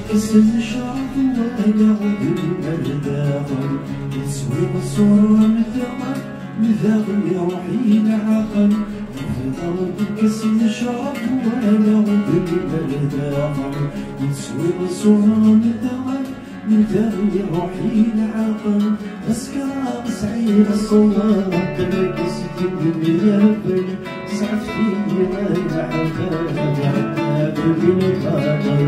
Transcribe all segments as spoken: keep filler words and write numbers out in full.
Kkes lecraḍ wala udem ar daxel, yettwiɣ ṣṣura n tɣal, daɣ iruḥ-iyi leɛqel. Fḍeɣ kkes lecraḍ wala udem ar daxel, yettwiɣ ṣṣura n tɣal, daɣ iruḥ-iyi leɛqel. Asekṛaɣ sɛiɣ ṣṣwab, kkes-d-iyi lehbel, sɛefti-yi ɣer leɛtab, ɛeṭṭab deg lbaṭel.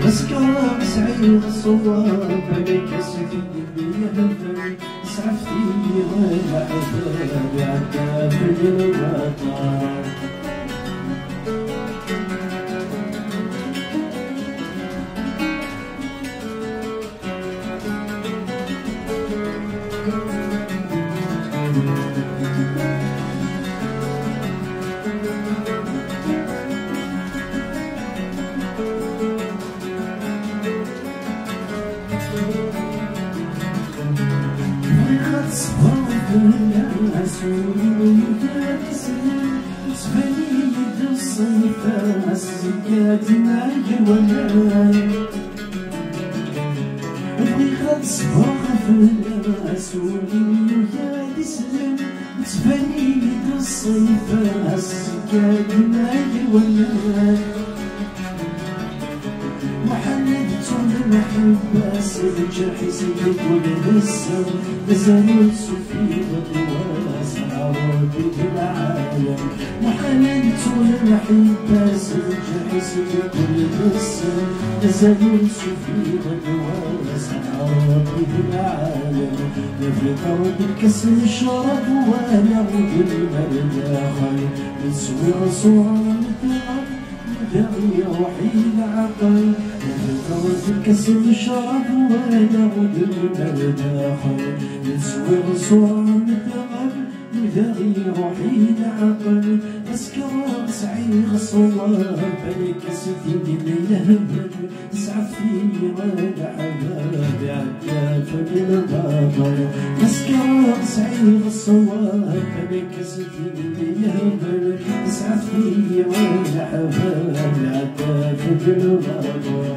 Asekṛaɣ sɛiɣ ṣṣwab, kkes-d-iyi lehbel, sɛefti-yi ɣer leɛtab, ɛeṭṭab deg lbaṭel. Bɣiɣ ad ṣebreɣ fell-as, ur yugar isem. Ttban-iyi-d ṣṣenf-as, zedga-d ma yewala. Bɣiɣ ad ṣebreɣ fell-as, ul-iw yugar ad islem. Ttban-iyi-d ṣṣenf-as, zedga-d ma yewala. Muḥal ad ttuɣ lmeḥibba-s, lǧerḥ-is yeggul d ssem. Mazal ur s-ufiɣ ddwa-s, a Ṛebbi d lɛalem. Muḥal ad ttuɣ lmeḥibba-s, lǧerḥ-is yeggul d ssem. Mazal ur s-ufiɣ ddwa-s, a Ṛebbi d lɛalem. Nafeq Ṛebbi lkas n ccrab, wala udem ar daxel. Swiɣ ṣṣura n tɣal, daɣ iruḥ-iyi leɛqel. Fḍeɣ lkas n ccrab, wala udem ar daxel. Swiɣ ṣṣura n tɣal, daɣ iruḥ-iyi leɛqel. Asekṛaɣ sɛiɣ ṣṣwab, balak s-t-id-yehbel. Sɛefti-yi ɣer leɛtab, iɛedda fell-i lbaṭel. Asekṛaɣ sɛiɣ ṣṣwab, balak s-t-id-yehbel. Sɛefti-yi ɣer leɛtab, iɛedda fell-i lbaṭel.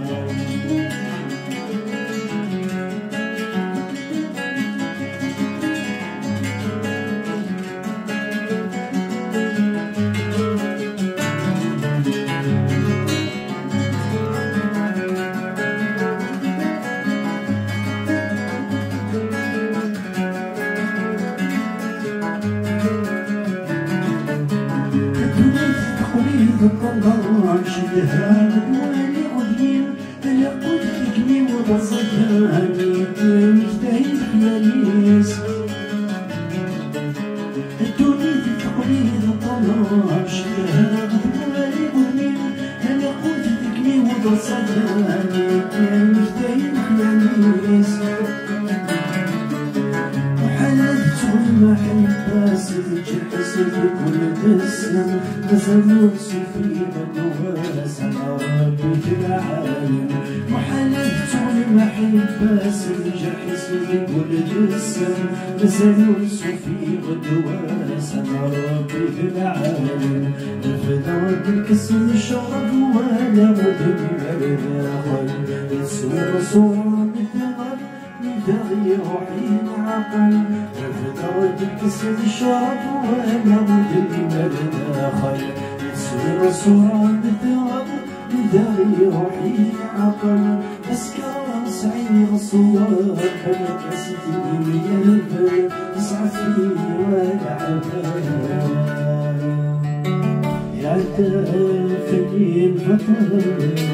Ddunit teqqel-iyi d ṭṭelba, cedhaɣ ad waliɣ deg-i. Laqut deg-mi uḍeẓẓagan, yettemektayen xlal-is. Ddunit teqqel-iyi d ṭṭelba, cedhaɣ ad waliɣ deg-i. Laqut deg-mi uḍeẓẓagan, yettemektayen xlal-is. Muḥal ad ttuɣ lmeḥibba-s, lǧerḥ-is yeggul d ssem. Mazal ur s-ufiɣ ddwa-s, a Ṛebbi d lɛalem. Muḥal ad ttuɣ lmeḥibba-s, lǧerḥ-is yeggul d ssem. Mazal ur s-ufiɣ ddwa-s, a Ṛebbi d lɛalem. Fḍeɣ lkas n ccrab, wala udem ar daxel. Swiɣ ṣṣura n tɣal, daɣ iruḥ-iyi leɛqel. Fḍeɣ lkas n ccrab, wala udem ar daxel. Swiɣ ṣṣura n tɣal, daɣ iruḥ-iyi leɛqel. Asekṛaɣ sɛiɣ ṣṣwab, balak s-t-id-yehbel. Sɛefti-yi ɣer leɛtab, iɛedda fell-i lbaṭel.